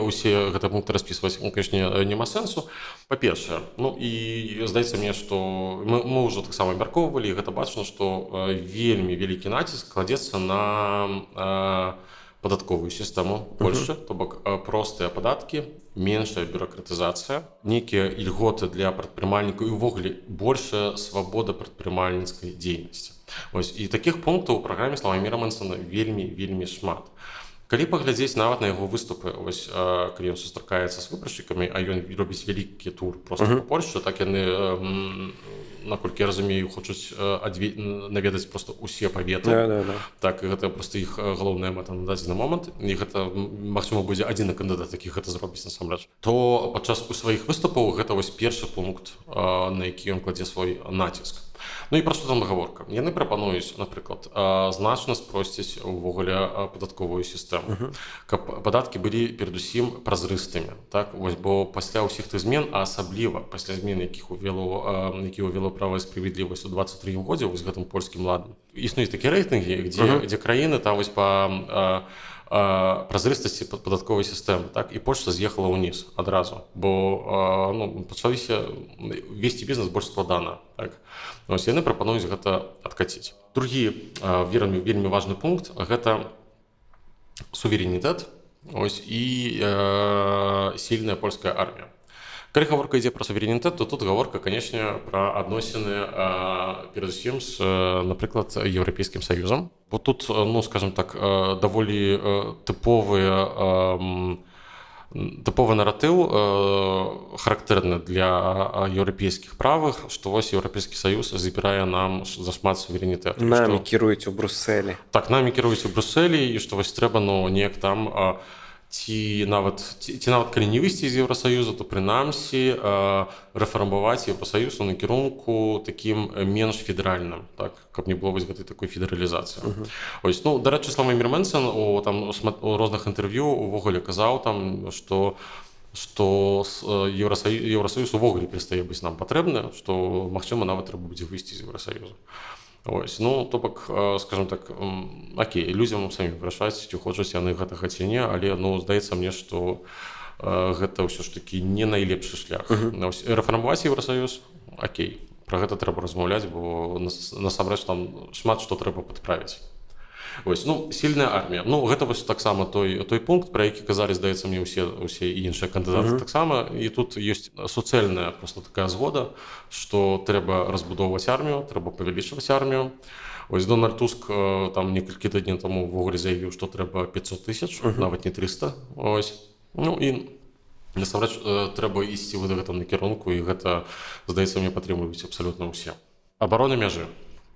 Speaker 2: гэтыя пункты распісваць, ну, конечно, няма сэнсу. Па-першае, ну і здаецца мне, што мы ўжо таксама абмяркоўвалі, і гэта бачна, што вельмі вялікі націск кладзецца на падатковую сістэму Польшчы, то бок простыя падаткі, меншая бюракратызацыя, нейкія ільготы для прадпрымальнікаў і ўвогуле большая свабода прадпрымальніцкай дзейнасці. Ось, і такіх пунктаў у праграме Славаміра Мэнцэна вельмі, вельмі шмат. Калі паглядзець нават на яго выступы, ось, калі ён сустракаецца з выбаршчыкамі, а ён робіць вялікі тур просто па Польшчы, так, яны, наколькі я разумею, хочуць наведаць просто усе паветы.
Speaker 1: Да.
Speaker 2: Так, і гэта просто іх галоўная мэта на дадзены момант, і гэта магчыма, будзе адзіны кандыдат, які гэта зробіць насамрэч. То падчас у сваіх выступаў гэта вось першы пункт, на які ён кладзе свой націск. Ну і пра што там гаворка? Яны прапануюць, напрыклад, значна спросціць увогуле падатковую сістэму, каб падаткі былі перадусім празрыстымі, так, вось, бо пасля ўсіх тых змен, а асабліва пасля змен, які ўвяло «Права і справядлівасць» у 23 годзе, вось гэтым Польскім ладам, існуюць такія рэйтынгі, дзе дзе краіны там вось па празрыстасці падатковай сістэмы, так, і Польшча з'ехала ўніз адразу, бо ну, пачаліся весці бізнес больш складана, так. Ось, яны прапануюць гэта адкаціць. Другі вельмі, вельмі важны пункт — гэта суверэнітэт, ось, і сильная польская армія. Калі гаворка ідзе пра суверэнітэт, то тут гаворка, конечно, пра адносіны перадусім з, напрыклад, Еўрапейскім Саюзам. Бо тут, ну, скажем так, даволі тыповы наратыў, характэрны для еўрапейскіх правых, што вось Еўрапейскі Саюз забірае нам зашмат суверэнітэту.
Speaker 1: Намі кіруюць у Брусселі.
Speaker 2: Так, намі кіруюць у Брусселі, і што вось трэба, ну, неяк там ці нават калі не выйсці з Еўрасаюза, то прынамсі рэфармаваць Еўрасаюз у накірунку такім менш федэральным, так, каб не было вось гэтай такой федэралізацыі. Ось, ну, дарэчы, Славамір Мэнцэн у там у розных інтэрв'ю увогуле казаў там, што Еўрасаюз увогуле перастае быць нам патрэбны, што, магчыма, нават трэба будзе выйсці з Еўрасаюзу. Ось, ну, то бок, скажем так, окей, людзям самім вырашаць, ці хочуць яны гэтага ці не, але, ну, здаецца мне, што гэта ўсё ж такі не найлепшы шлях. Ось, рэфармаваць Еўрасаюз, окей, пра гэта трэба размаўляць, бо насамрэч там шмат што трэба падправіць. Ось, ну, сильная армія. Ну, гэта вось таксама той пункт, пра які казалі, здаецца мне, усе іншыя кандыдаты таксама. І тут ёсць суцэльная просто такая згода, што трэба разбудоўваць армію, трэба павялічваць армію. Ось Дональд Туск там некалькі тыдняў таму увогуле заявіў, што трэба 500 тысяч, нават не 300. Ось. Ну і насамрэч трэба ісці ў гэтым накірунку, і гэта, здаецца мне, падтрымліваюць абсалютна ўсе. Абарона мяжы.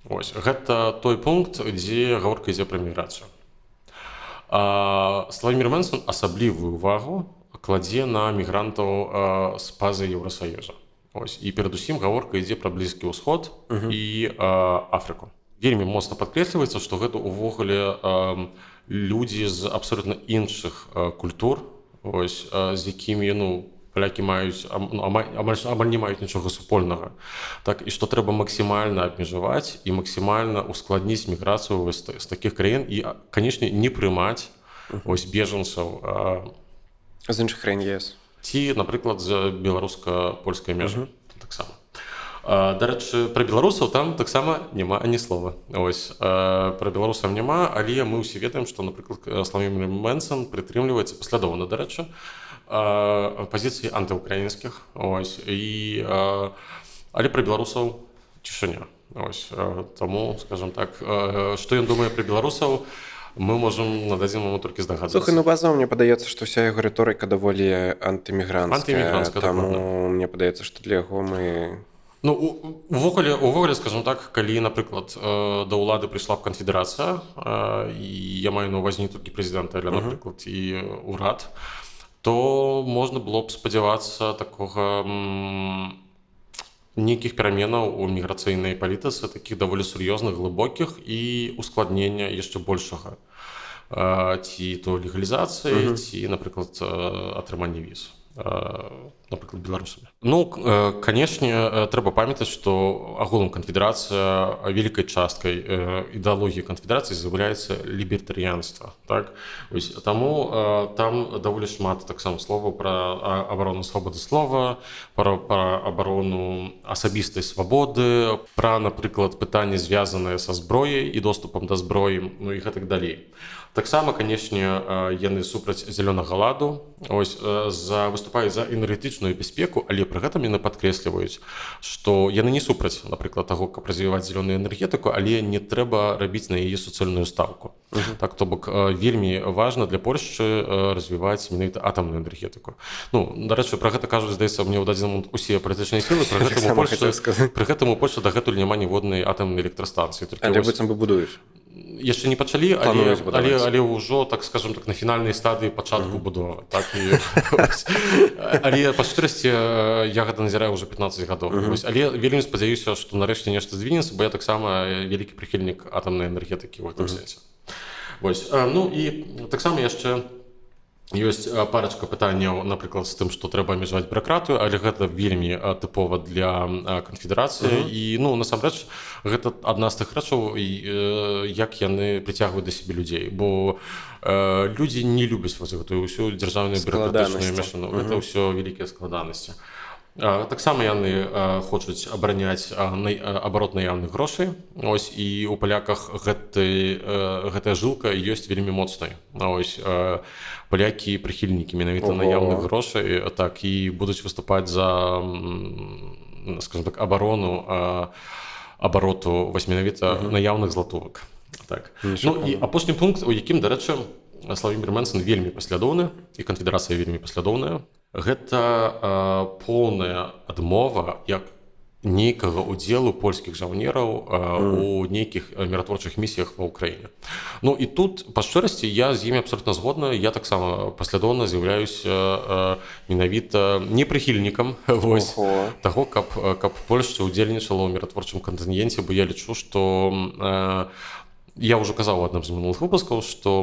Speaker 2: Ось, гэта той пункт, дзе гаворка ідзе пра міграцыю. Славімір Менцэн асаблівую увагу кладзе на мігрантаў з па-за Еўрасаюза. Ось, і перадусім гаворка ідзе пра Блізкі ўсход і Афрыку. Вельмі моцна падкрэсліваецца, што гэта ўвогуле людзі з абсалютна іншых культур, ось, з якімі, ну, палякі маюць ну, амаль не маюць нічога супольнага. Так, і што трэба максімальна абмежаваць і максімальна ускладніць міграцыю вось з такіх краін і, канешне, не прымаць ось бежанцаў
Speaker 1: з іншых краін ЕС.
Speaker 2: Ці, напрыклад, з беларуска-польскай мяжы таксама. Дарэчы, пра беларусаў там таксама няма ані слова. Ось, пра беларусаў няма, але мы ўсе ведаем, што, напрыклад, Славімір Менцэн прытрымліваецца паслядоўна, дарэчы, пазіцыі антыўкраінскіх. Ось, і, але пра беларусаў цішыня. Ось, таму, скажем так, што ён думае пра беларусаў, мы можам на дадзены момант толькі здагадвацца.
Speaker 1: Слухай, ну базово мне падаецца, што ўся яго рыторыка даволі антымігранцкая.
Speaker 2: Антымігранцкая,
Speaker 1: таму
Speaker 2: дакладна.
Speaker 1: Мне падаецца, што для яго мы...
Speaker 2: Ну, увогуле, скажем так, калі, напрыклад, да ўлады прыйшла б канфедэрацыя, і я маю на ўвазе не толькі прэзідэнта, але, напрыклад, і ўрад, то можна было б спадзявацца такога нейкіх пераменаў у міграцыйнай палітыцы, такіх даволі сур'ёзных, глыбокіх і ускладнення яшчэ большага. Ці то легалізацыі, ці, напрыклад, атрыманне віз, напрыклад, беларусамі. Ну, канешне, трэба памятаць, што агулам канфедэрацыя вялікай часткай ідэалогіі канфедэрацыі з'яўляецца лібертарыянства. Так? Ось, таму там даволі шмат таксама словаў пра абарону свабоды слова, пра абарону асабістай свабоды, пра, напрыклад, пытанні, звязаныя са зброяй і доступам да зброі, ну і гэтак далей. Таксама, канешне, яны супраць зялёнага ладу, ось, выступаюць за энергетычную бяспеку, але пры гэтым яны падкрэсліваюць, што яны не супраць, напрыклад, таго, каб развіваць зялёную энергетыку, але не трэба рабіць на яе суцэльную стаўку. Так, то бок, вельмі важна для Польшчы развіваць менавіта атамную энергетыку. Ну, дарэчы, пра гэта кажуць, здаецца, мне ў дадзены момант усе палітычныя сілы,
Speaker 1: Таксама хацеў сказаць.
Speaker 2: пры гэтым у Польшчы дагэтуль няма ніводнай атамнай электрастанцыі. Толькі
Speaker 1: Але
Speaker 2: вось
Speaker 1: быццам бы будуюць.
Speaker 2: Яшчэ не пачалі,
Speaker 1: Плануюць будаваць.
Speaker 2: але ўжо, так скажем так, на фінальнай стадыі пачатку будовы. Так, і, ось. Але па шчырасці, я гэта назіраю ўжо 15 гадоў. Ось, але вельмі спадзяюся, што нарэшце нешта здвінецца, бо я таксама вялікі прыхільнік атамнай энергетыкі ў гэтым сэнсе. Ось, ну і таксама яшчэ ёсць парачка пытанняў, напрыклад, з тым, што трэба абмежаваць бюракратыю, але гэта вельмі тыпова для канфедэрацыі. І, ну, насамрэч, гэта адна з тых рэчаў, як яны прыцягваюць да сябе людзей, бо людзі не любяць вось гэтую ўсю дзяржаўную бюракратычную
Speaker 1: Складанасці.
Speaker 2: мяшану. Гэта ўсё вялікія складанасці. Таксама яны хочуць абараняць абарот наяўных грошай. Ось, і ў паляках гэтая жылка ёсць вельмі моцнай. Ось, палякі прыхільнікі менавіта наяўных грошай, так, і будуць выступаць за, скажем так, абарону абароту вось менавіта наяўных златовак. Так.
Speaker 1: Нічога.
Speaker 2: Ну, і апошні пункт, у якім, дарэчы, Славімір Менцэн вельмі паслядоўны і канфедэрацыя вельмі паслядоўная. Гэта поўная адмова як нейкага удзелу польскіх жаўнераў у нейкіх міратворчых місіях ва Ўкраіне. Ну і тут, па шчырасці, я з імі абсолютна згодна, я таксама паслядоўна з'яўляюся менавіта непрыхільнікам вось, таго, каб Польшча ўдзельнічала ў міратворчым кантынгенце, бо я лічу, што я ўжо казаў у адным з мінулых выпускаў, што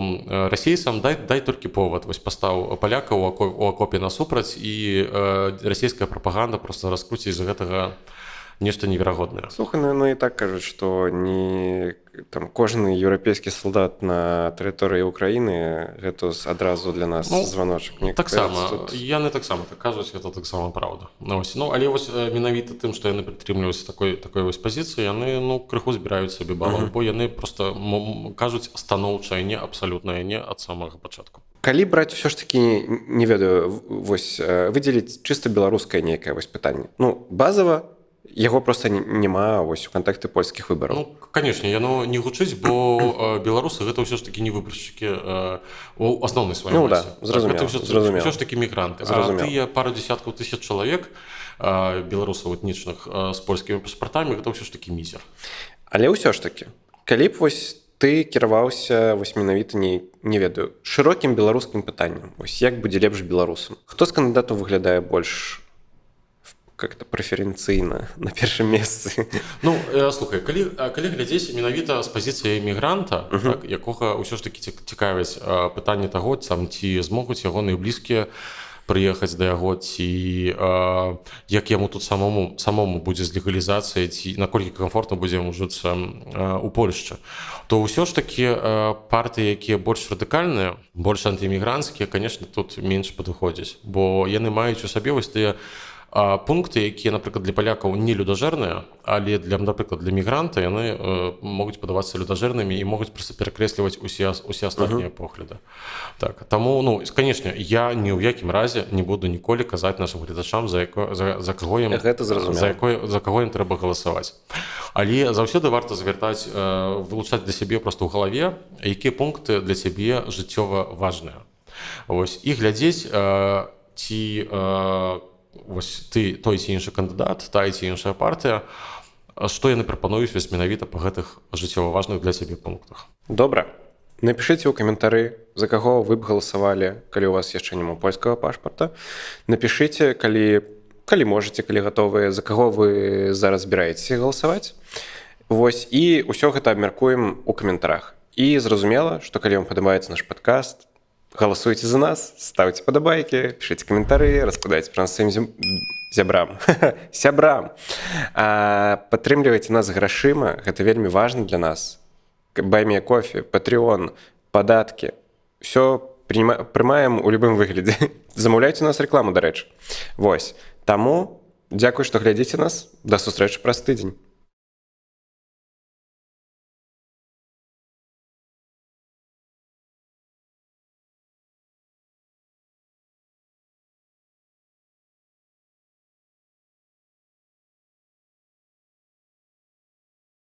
Speaker 2: расейцам дай толькі повод, вось пастаў палякаў у акопе насупраць, і расійская прапаганда просто раскруціць з гэтага нешта неверагоднае.
Speaker 1: Слухай, ну і так кажуць, што не там кожны еўрапейскі салдат на тэрыторыі Украіны гэта адразу для нас, ну, званочак.
Speaker 2: Таксама тут... Яны таксама так кажуць, гэта таксама праўда. Ну, ось, ну, але вось менавіта тым, што яны прытрымліваюцца такой вось пазіцыі, яны, ну, крыху збіраюць сабе балаў, бо яны просто кажуць станоўчае не, абсалютнае не ад самага пачатку.
Speaker 1: Калі браць усё ж такі, не ведаю, вось выдзеліць чыста беларускае нейкае вось пытанне, ну, базава яго просто няма вось у кантэксце польскіх выбараў.
Speaker 2: Ну, конечно, яно не гучыць, бо беларусы гэта ўсё ж такі не выбаршчыкі у асноўнай сваёй
Speaker 1: Ну, да,
Speaker 2: масе.
Speaker 1: Зразумела,
Speaker 2: Так, гэта
Speaker 1: зразумела.
Speaker 2: ўсё ж такі мігранты. А
Speaker 1: Зразумела.
Speaker 2: тыя пару дзесяткаў тысяч чалавек беларусаў этнічных з польскімі пашпартамі, гэта ўсё ж такі мізер.
Speaker 1: Але ўсё ж такі, калі б вось ты кіраваўся вось менавіта не ведаю, шырокім беларускім пытаннем, вось як будзе лепш беларусам, хто з кандыдатаў выглядае больш как-то прэферэнцыйна на першым месцы?
Speaker 2: Ну, слухай, калі глядзець менавіта з пазіцыі мігранта, так, якога ўсё ж такі цікавіць пытанне таго, там, ці змогуць ягоныя блізкія прыехаць да яго, ці як яму тут самому будзе з легалізацыяй, ці наколькі камфортна будзе яму жыцца у Польшчы, то ўсё ж такі партыі, якія больш радыкальныя, больш антыімігранцкія, конечно, тут менш падыходзяць, бо яны маюць у сабе вось тыя пункты, якія, напрыклад, для палякаў не людажэрныя, але для, напрыклад, для мігранта яны могуць падавацца людажэрнымі і могуць просто перакрэсліваць усе астатнія погляды. Так, таму, ну, конечно, я ні ў якім разе не буду ніколі казаць нашым гледачам, за каго ім
Speaker 1: Гэта зразумела.
Speaker 2: За каго ім трэба галасаваць. Але заўсёды варта вылучаць для сябе просто ў галаве, якія пункты для цябе жыццёва важныя. Вось, і глядзець, ці вось ты той ці іншы кандыдат, та ці іншая партыя, што яны прапануюць вось менавіта па гэтых жыццёва важных для цябе пунктах.
Speaker 1: Добра. Напішыце ў каментары, за каго вы б галасавалі, калі у вас яшчэ няма польскага пашпарта. Напішыце, калі можаце, калі гатовыя, за каго вы зараз збіраецеся галасаваць. Вось, і ўсё гэта абмяркуем у каментарах. І зразумела, што калі вам падабаецца наш падкаст, галасуйце за нас, ставце падабайкі, пішыце каментары, распавядайце пра нас сваім зябрам. Сябрам. Падтрымлівайце нас грашыма, гэта вельмі важна для нас. Buy Me a Coffee, Patreon, падаткі. Всё прымаем у любым выглядзе. Замаўляйце у нас рэкламу, дарэчы. Вось. Таму дзякуй, што глядзіце нас. Да сустрэчы праз тыдзень.